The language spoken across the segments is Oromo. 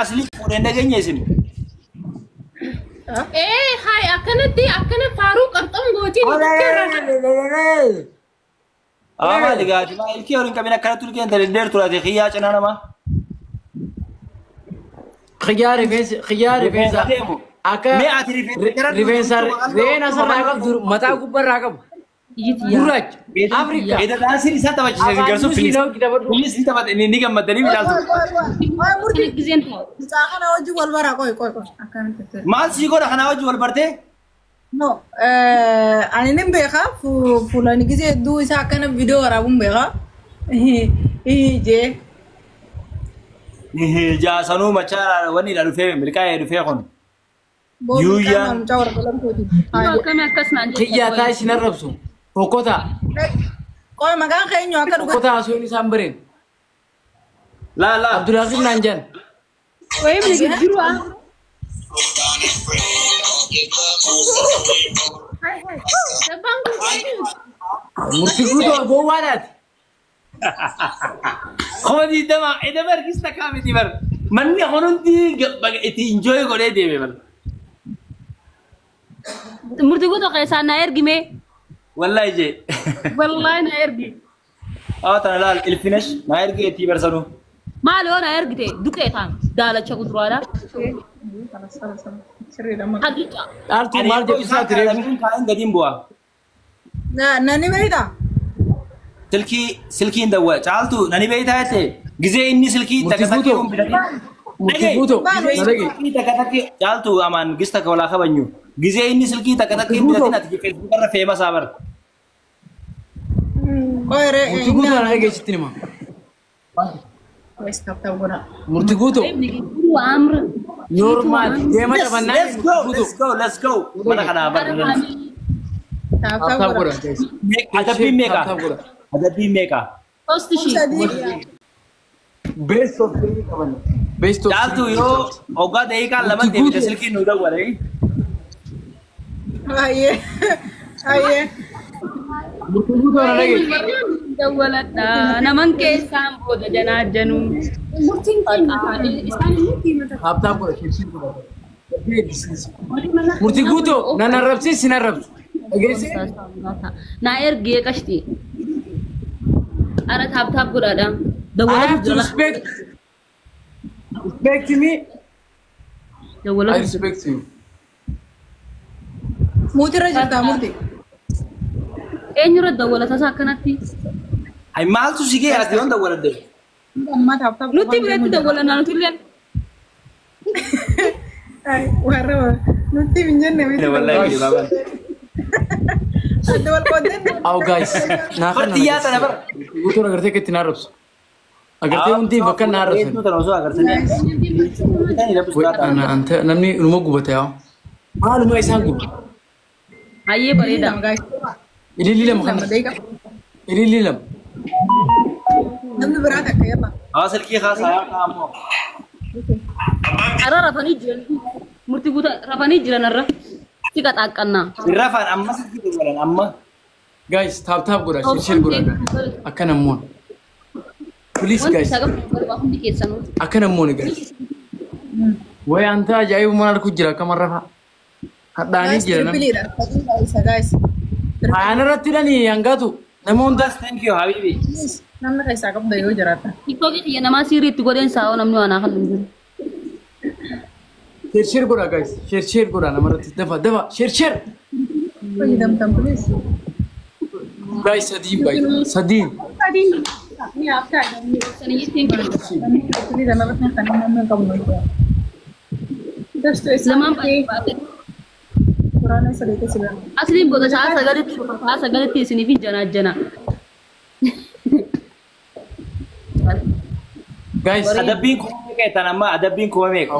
Asli fuudhee dhageenye isin. Ee hayi akkanatti akkana faaruu qarxam gootiin. Aa maali gaati maa ilkii horiin qabin akkanatti ulkeen talee dheertu xiyyaa cinaa namaa. Xiyyaa rifeensa xiyyaa rifeensa akka Mee ati rifeensa rifeensa re'een asirraa qabdu mataa gubbarraa qabu. Gurraacha Afrikaa. Eda daansiin isaa taphachiise garsu Afaan Musii dabaluu. Filis ni taphate ni gammadanii midhaasu. Qoy murtii. Giseen taa'u. Mucaa kana wajjin wal baraa qoy qoy qoy. Akkamitti ta'e? Maal sii godha kanaa wajjin wal bartee? No, ani nin beeka fuulani gisee hedduu isaa akkana viidiyoo waraabuun beeka. Jee. Jaasanuu machaa wanni dha dhufee milkaa'ee dhufee kun. Yuuyyaan. Mucaa warra galamtooti. Akkami akkas naan jettan. Xiyyaa taa isin arrabsu. Fokkotaa. Qoy maqaan keenyu akka dhugaa. Fokkotaa osoo isaan bareen. Laa laa. Abdulhakim naan jedhan. Wayii nigiggiru ah. Dabbaan kun eenyu? Murtii guutuu gowwaadhaati. 20,000 eda barkista kaamiti bar. Manni hundi itti enjoy godhee deeme bar. Murtii guutuu keessaan na ergime. Wallahi jee. Wallaahi na ergi. Haa tana laal ilfinesh naa ergee itti barsanuu. Maal yoo na ergite duqee taan daalacha kuduraadha. Hallica. Dhaaltuu maal jettu isaati reefu. Kaa'in gadiin bu'a. Nani beektaa? Silkii silkiin dawwa caaltu nani beektaa jette gizee inni silkii Murtii takka takkee guutuu. bitatee. Murtii guutuu. Na dhagaye. Silkii takka takkee caaltu amaan gis takka walaa kabanyu gizee inni silkii takka takkee Murtii guutuu. bitatin ati feesbuuk irra feema isaa bara. Qoy ree. Murtii guutuu na dhagaye sitti hima. Murtii guutuu. Nigiggiru amra. Normaal. Deema taphannaa. Let's go let's go let's go mana kanaa bara. Tap tap godha. Adabbiin meeqa? Tap tap godha. Adabbiin meeqa? Tosti shii. Best of three qabanna. Best of Caaltu three. yoo hoggaa daqiiqaan lama deebite silkiin nu dawwale. Ayyee. Ayyee. Murtii guutuu na dhagaye. Dawwaladha. Naman keessaan booda janaa januu. Murtiin keenya isaan immoo kiimata. Tap tap godha. Shibsii godha. Murtii guutuu nan arrabsiis sin arrabsu. Dhageessee? Na ergee qashti. Ara taap taap godhaadha. I have Dawwalatu to jira. respect. Respect me. I Dawwalatu jira. respect you. Muutirra jirtaa murtii. Eenyurra dawwalata isaa akkanatti? Ay maaltu si gee ati yoon dawwaladde? Ammaa taaf taaf. Nutti biratti dawwalanaa nuti illee. Warra nutti hin jenne miti. Wallahi baabaan. Adda wal qooddeen. Aw guys. Naa kana. Xiyyaa tana bara. Guutuun agartee akka itti na arrabsu. Agartee hundi bakka na arrabsan. Hedduu tana osoo agartanii. Namni numa gubate yaa. Maaluma isaan gubu. Hayyee bareeda. Ililli lama kana. Ililli lama. Namni biraa takka yalla. Haa silkii haasaa yaa ammoo. Arra rafanii jiran. Murtii guutaa rafanii jiran arra. Si qaxaaqqannaa. Rafaan amma silkii dawwalan amma. Guys, tap tap godha. Share share godha. Akka namoon. Please Wanti guys. isaa qabu barbaadu hundi keessanuu. Akka namoon guys. Way anta ajaa'ibu maal arku jira akkama rafa. Hadhaanii jira namni. Trippiliidha. Isa guys. Ayaan irratti hidhanii hangaatu. Nama hunda. Thank you habibi. Namni keessaa qabda yoo jiraata. Tiktookii xiyya namaa siirii itti godheen saa'oo namni waan kan hin jiru. Share share godha guys. Share share godha namarratti. Dafa dafa. Share share. Fayyadamtan please. Guys sadiin baay'ee. Sadiin. Sadiin ni haftaa namni. Saniyyittiin Trippilii kanarratti kan namni hin qabnu. Dastu lamaan isaa baay'ee. Quraana sadii keessa jira. Asliin booda sa'a sagalitti dhufa sa'a sagalitti isiniif hin janaajjana. Guys. Adabbiin kuma meeqa jettan amma adabbiin kuma meeqa?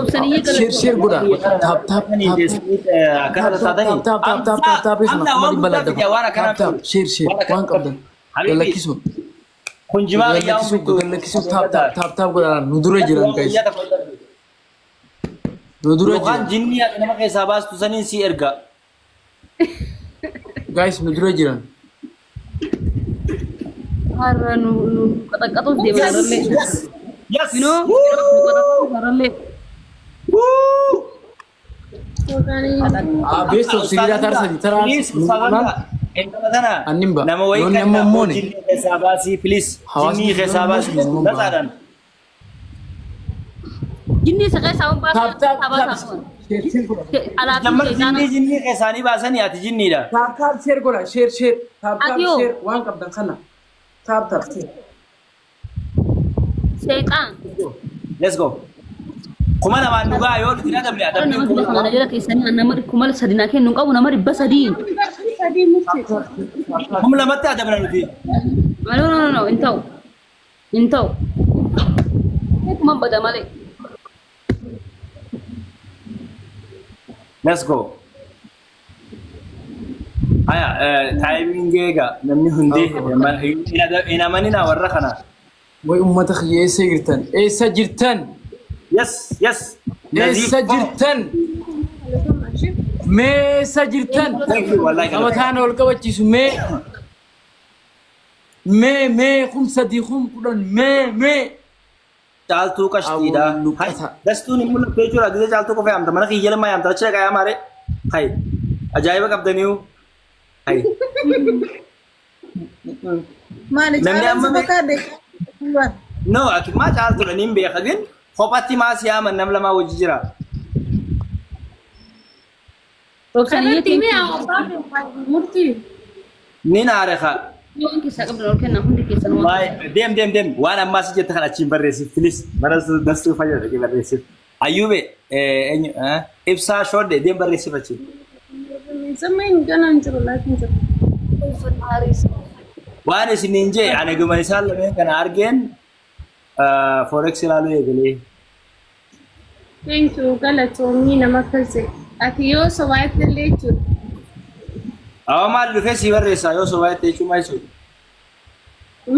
Obsaniyyee Share share godha. Tap tap tap. Akkana tattaatanii. Tap tap tap tap tap Amma waan guddaa fide waan Tap tap akkanaa. share share waan qabdan. Gallakkisuu. Kun jimaa qiyyaa Gallakkisuu gallakkisuu tap tap tap tap godha nu dura jiran guys. Nu dura Yookaan jiran. jinni ati nama keessaa baastu saniin si erga. Guys nu dura jiran. Har'a nu nu qaxaqqatuuf deeman arrallee. Yes. Minoo nu qaxaqqatuuf Arrallee. Best of three taraa sadi taraa. Please, Ustaazanta. Intala tana. Annin ba. Nama wayii Yoonni kan amma moone. jinnii keessaa baasii please. Hawaasni Jinnii keessaa baasii. yoonni amma Natsaadhaan. Jinni isa keessaa waan Tap baasaa tap tap. Share share godha. Alaa fi Namni seexaana. jinnii jinnii keessaanii baasanii ati jinniidha. Tap tap share godha. Share share. Tap tap Ati yoo? share waan qabdan kana. Tap tap share. Seexaan. Let's go. 2000 dhugaa yoo nuti adabne Nama adabne kuma kana jala keessanii nama 3000 naa kennu hin qabu nama 300. Sadii murtii. 2000tti adabna nuti. No no no no hin ta'u. Hin ta'u. Kuma bada malee. Let's go. Haya, timing eega namni hundi hin amanina warra kana. Way uummata kiyya eessa jirtan? Eessa jirtan? Yes. Eessa jirtan? Mee eessa jirtan? Thank you, wallahi. Qabataan ol qabachiisu mee mee mee 3000 10,000 mee mee. Caaltuu qashtiidha. Awwal luqqata. Dastuun hin mul'attu jechuudha. Gizee caaltuu qofa yaamta. Mana kiyya lama yaamta. Achi dhaqaa yaamaare. Hay. Ajaa'iba qabdaniiyu. Hay. Maali Namni caalaan amma si fakkaate? No, ati maa caaltuudha niin beeka gin kophatti maa si yaaman nam lamaa wajji jira. Roobsaniyyee Mee murtii. Niin aare kaa. waan keessaa qabdan ol kennaa hundi keessan waan. Baay deem deem deem waan ammaa si jette kan achiin barreessif please mana dastuu fayyada dhaqee barreessif. Ayyuube eenyu ibsaa shoodde deem barreessif achiin. Sameen ganaan jiru laatiin jiru. Waan isiniin jee ani guma isaan lameen kana argeen forex ilaaluu eegalee. Thank you galatoomii nama akkas jedhe. Ati yoo sobaatti illee jechuudha. Awwa maal dhufee si barreessaa yoo sobaa jettee jechuun maal jechuudha?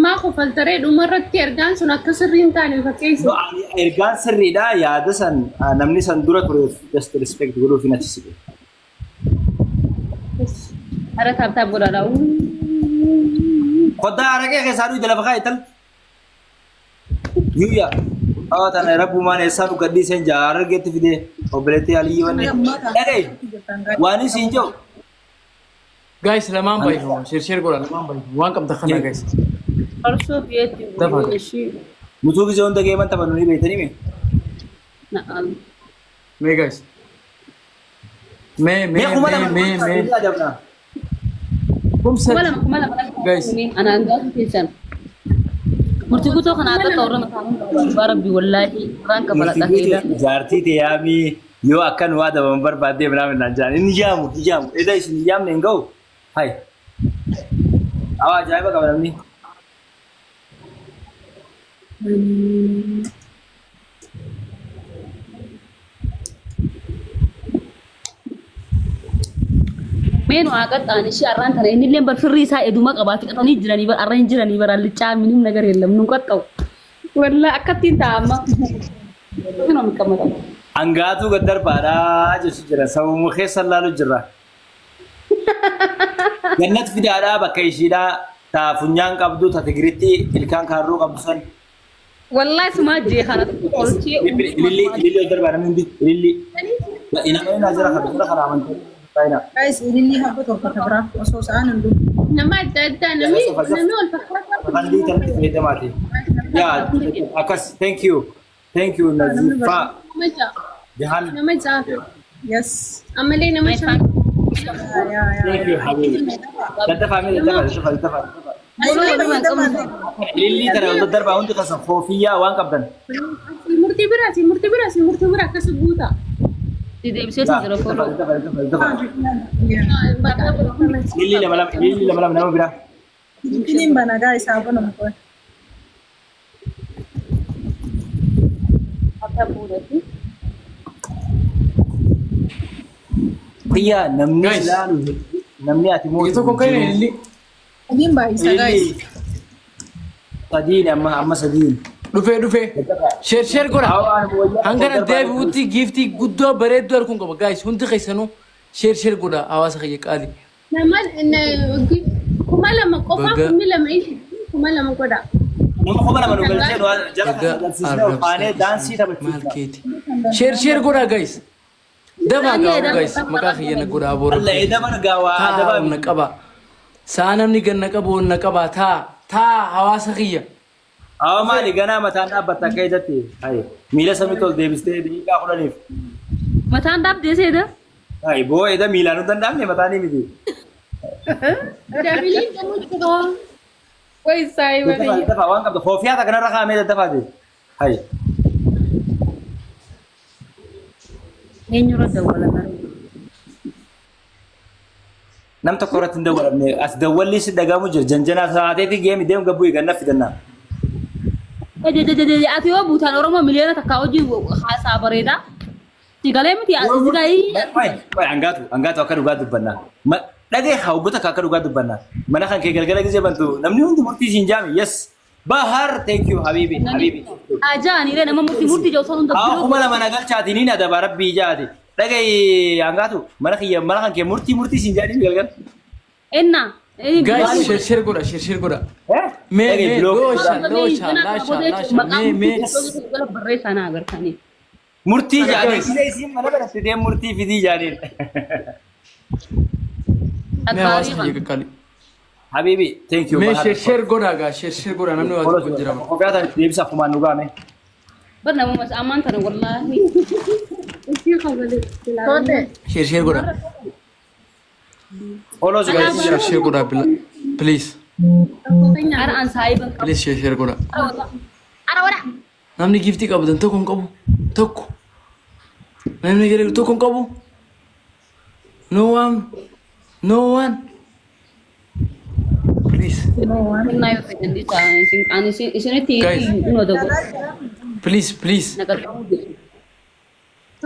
Maa kofaltaree dhumarratti ergaan sun akka sirrii hin taane fakkeessu. No, ani ergaan sirriidha yaada san namni san dura tureef just respect godhuuf hin achi siqe. Hara tap tap godhaadha. Koddaa araqee keessaa dhuyi lafa kaa'e tal. Yuyya. Awwa tana rabbumaan eessaa dhugadhii seen jaara argeetti fidee obboleettii Aliyyii wanni. Dhaga'i waan isiin jedhu Guys lamaan baay'ifamu. Share share godha lamaan baay'ifamu. Waan qabdan kana guys. Farsoo biyyeetti Dafa. ishii. Nutuu gisee hunda geeman taphannu ni beektanii mi? Na'am. Mee guys. Mee mee Mee kuma mee lama mee mee. adabna. Kum Kuma sadi. lama 2000 Guys. Anaan gaafa keessan. Murtii guutuu kana akka ta'u irra mataa hunda rabbi wallaahi irraan kafaladha keeda. Jaartii ta'ee yoo akka nu adabaman barbaaddee biraa minaan jaan inni jaamu hin jaamu eda isin hin jaamne hin ga'u. Hai. Awwa ajaa'iba qaba namni. Mee nu haa qaxxaan ishee arraan tana inni illee bar firrii isaa eduma qabaate qaxanii jiranii bar arraan jiranii bar allichaa minim nagar የለም nu qaxxa'u. Wallaa akkattiin ta'a amma. Kunoo miqqamata. Hangaatuu gad darbaadhaa jechu jira. Sababuma keessa laalu jirra. Gannat fidaadhaa bakka ishiidhaa ta funyaan qabdu ta Tigiritti ilkaan kaarruu qabdu san. Wallaahi sumaa jee kana qolchee. Ililli ililli ol darbaa namni hundi ililli. Inama jira kana jira kana amantii. Baay'ina. Guys, ililli habba torba kabira osoo sa'aan hin dhufu. Nama adda addaa namni namni wal fakkaataa. Fandii kanatti fayyadamaati. Yaa akkas thank you. Thank you Nazifa. Nama ja'a. Jahan. Nama ja'a. Yes. Ammallee nama shan. Yaa yaa. Thank you habibi. Daddafaa mee daddafaa daddafaa daddafaa. Ilillii tana ol daddarbaa hundi kasan koofiyyaa waan qabdan. Murtii biraati murtii biraati murtii bira akkas guuta. Deebisee jira Daddafaa follow. daddafaa daddafaa. Ilillii lama lama ilillii lama lama nama biraa. Filiin bana guys haa banamu qoy. Akka fuudhatti. Xiyyaa namni Guys. ilaalu namni ati Biyya tokko kan ililli. Sadiin baay'isa guys. Ilillii sadiin amma amma sadiin. Dhufee dhufee. Share share godha. Hangana deebi'utti giiftii guddoo bareedduu arguun qaba. Guys hundi keessanuu share share godha hawaasa kiyya qaali. Nama 2000 qofaa Baga. 2000 ishi 2000 godha. Nama 2000 nu galchee nu jala Egaa galsiisnee ol kaanee daansii maal taphachiifna. keeti? Share share godhaa guys. Dafaa gaa'u guys. Maqaa kiyya na godhaa boora. Alla eda margaa waa Taa adabaa ol na qaba. Saa namni ganna qabu ol na qaba. Taa taa hawaasa kiyya. Awa maali ganaa mataan dhaabbatta akka ijatti. Hayi miila samitti ol deebistee daqiiqaa 10f. Mataan dhaabdee seeta. Hayi boo eda miilaan hin danda'amne mataan miti. Dabiliin gamoo jira. Way saayiba Dafa dafa waan qabda koofiyaa takka narra kaa'amee daddafaate. Hayi Eenyurra dawwalata? Nam tokko irratti hin dawwalamne as dawwalli si dhagahamu jira janjanaa sa'aateetii geemi deemu gabbuu eegannaa fidannaa. Ati yoo buutaan Oromoo 1 miliyoona hojii haasaa bareedaa. Sigalee miti sigalee. Wayi hangaatu hangaatu akka dhugaa dubbannaa. Dhagee hawwata akka dhugaa dubbannaa. Mana kan kee galgala gisee bantu namni hundi murtii siin jaami yes. Bahar thank you habibi habibi. Ajaa'aniire nama murtii murtii jiru osoo hunda Haa 2000 na galchaati niin adaba rabbii jaati. Dhagee hangaatu mana kiyya mana kan kee murtii murtii siin jaanii galgala. Enna. Guys share share godhaa share share godhaa. Mee Dhagee mee biloo loosha loosha laasha laasha mee mee. Barreessaa naa agartanii. Murtii jaanii sila isiin mana barattee murtii fidii jaaniin. Mee hawaasa kiyya qaqqaali. Habibi thank you. Mee share share godhaa gaa share share godhaa namni waa tokko jira. Kophee tana deebisa kumaan nu gaame. Bar namuma ammaan tana wallaahi. Isii qabalee. Tole. Share share godhaa. Olos Guys share share godhaa please. Ara an saayiban qabu. Please share share godhaa. Ara wara. Namni giftii qabatan tokko hin qabu. Tokko. Namni gara tokko hin qabu. No one. No one. Please. Kennaa yoo fedhan dhiisaa isinitti Guys. inoo dogo. Please please. Na qarqaru jedhu.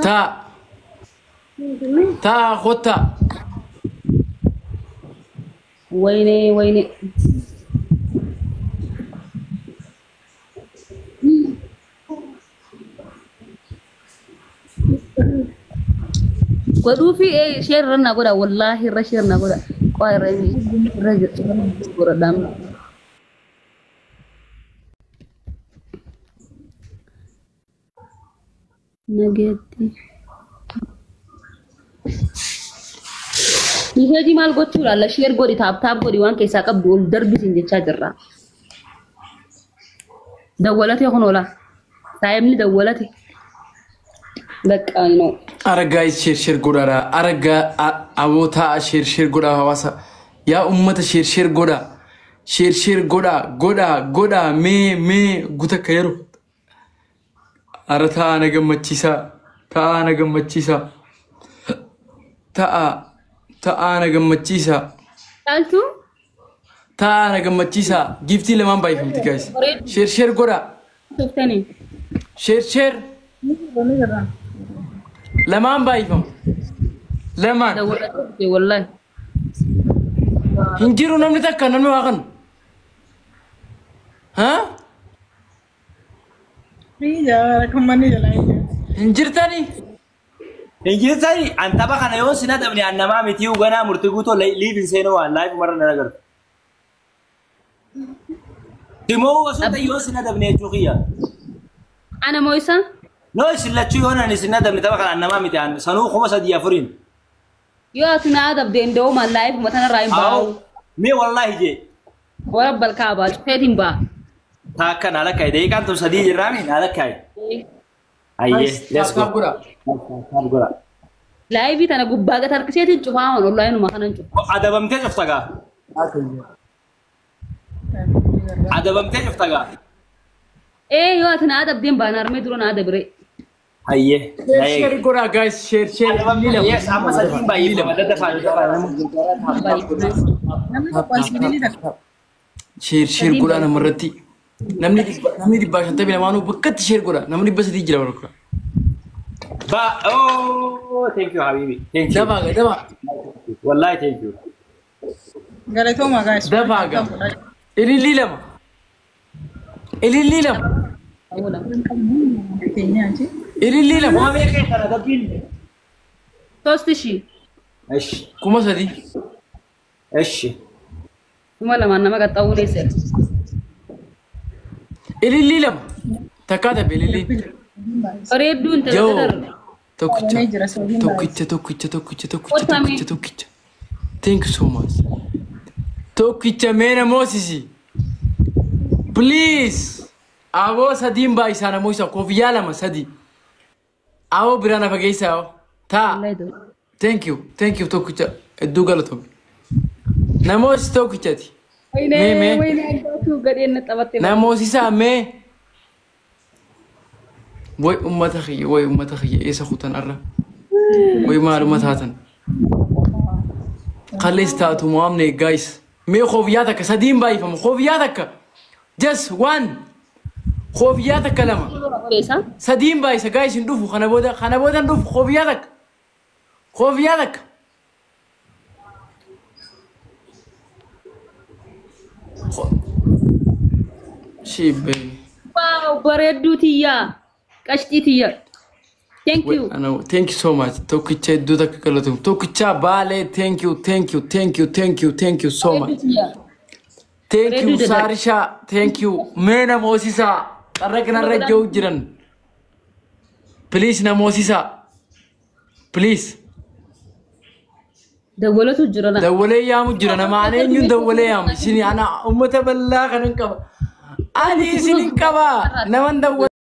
Taa. Taa kottaa. Wayne wayne. Godhuu fi share irra na godha wallaahi irra share na godha. Qo'a irra irra godhadhaan. Nageetti. Message maal gochuu laalla share godhi tap tap godhi waan keessaa qabdu ol darbisin jechaa jirra. Dawwalatee kun oola. Saayimni dawwalate. Bakka no. Ara guys share share godhaadha. Ara abootaa share share godhaa hawaasa. Yaa uummata share share godhaa. Share share godhaa godhaa godhaa mee mee gutakka yeroo. Ara ta'a na gammachiisaa. Ta'a na gammachiisaa. Ta'a ta'a na gammachiisaa. Caaltuu. Ta'a na gammachiisaa. Giftii lamaan baay'ifamti guys. Share share godhaa. Tuftanii. Share share. Lamaan baay'ifamu. Lamaan. Dawwalatee wallaahi. Hin jiru namni takka namni waa kanu. Haa? Hin jirtanii? Hin jirtani an tapha kana yoo sin adabne an namaa miti ganaa murtii guutoo live hin seenuu waan live marra na agartu. Simoo osoo ta'e yoo sin adabne jechuu kiyya. Ana moo isa? No isin lachuu yoo nan isin adabne tapha kana an namaa miti an sanuu 3400n. Yoo ati na adabde indoo live matanarraa hin Awo baa'u. mee wallaahi jee. Wara balkaa baa cufeetiin ba'a. Taakka na lakkaa'e daqiiqaan tun sadii jirraami na lakkaa'e. Ayyee let's go. Tap godhaa. Tap godhaa. Live tana gubbaa gad harkiseetiin cufaa waan onlineuma kanan cufa. Adabamtee cufta gaa. Adabamtee cufta gaa. Ee yoo ati na adabdeen baana armee dura na adabire. Ayyee. Share share godhaa guys share share. Yes amma sadiin baay'ifama daddafaa daddafaa Namni tokko asii takka. Share share godhaa namarratti. Namni 552 bakkatti share godhaa. Namni 300 jira barka. Ba oh thank you habibi thank you. Dafaa gaa dafaa. Wallahi thank you. Galatooma guys. Dafaa gaa. Ilillii lama. Ilillii lama. Ilillii lama. Kuma meeqa kana dabbiin? ሶስት ሺህ እሺ 3000. እሺ 2000 nama qaxxaamuree seera. Ilillii lama. Takkaa taphe ililliin. Bareedduun Joo. tajaajila. Tokkicha. Jira sobiin Tokkicha tokkicha tokkicha tokkicha Qotamee. tokkicha tokkicha. Thank you so much. Tokkicha mee namoosisi. Please. Aboo sadiin baay'isaa namoosisa. Koofiyyaa lama sadi. Aboo biraa na fageessaa yoo. Taa. Thank you. Thank you tokkicha. Hedduu galatoomi. Namoosisi tokkichati. Mee, mee. Wayinee wayinee abbaatuu gadheen na taphatte. Namoosisaa mee. Way ummata kiyya way ummata kiyya eessa kutan arra. Way maaluma taatan. Qallees taatu mo'amne guys. Mee koofiyyaa takka sadiin baay'ifama. Koofiyyaa takka. Just one. Koofiyyaa takka lama. Keessa. Sadiin baay'isa guys hin dhufu kana booda kana booda hin dhufu koofiyyaa takka. Koofiyyaa takka. Shibbee. Waaw bareedduu tiyyaa. Qashxii tiyya. Thank you. Ano, thank you so much. Tokkicha hedduu takka galatoom. Tokkicha baalee thank you thank you thank you thank you thank you so much. Bareedduu tiyyaa. Thank you Bareedduu dada. Saarishaa thank you. Mee namoosisaa qarra kanarra jiru jiran. Please namoosisaa. Please. Dawwalatu jira na. Dawwalee yaamu jira nama ani eenyuun dawwalee yaamu isin ana uummata bal'aa kanan qaba. Ani isin hin qaba naman dawwalee.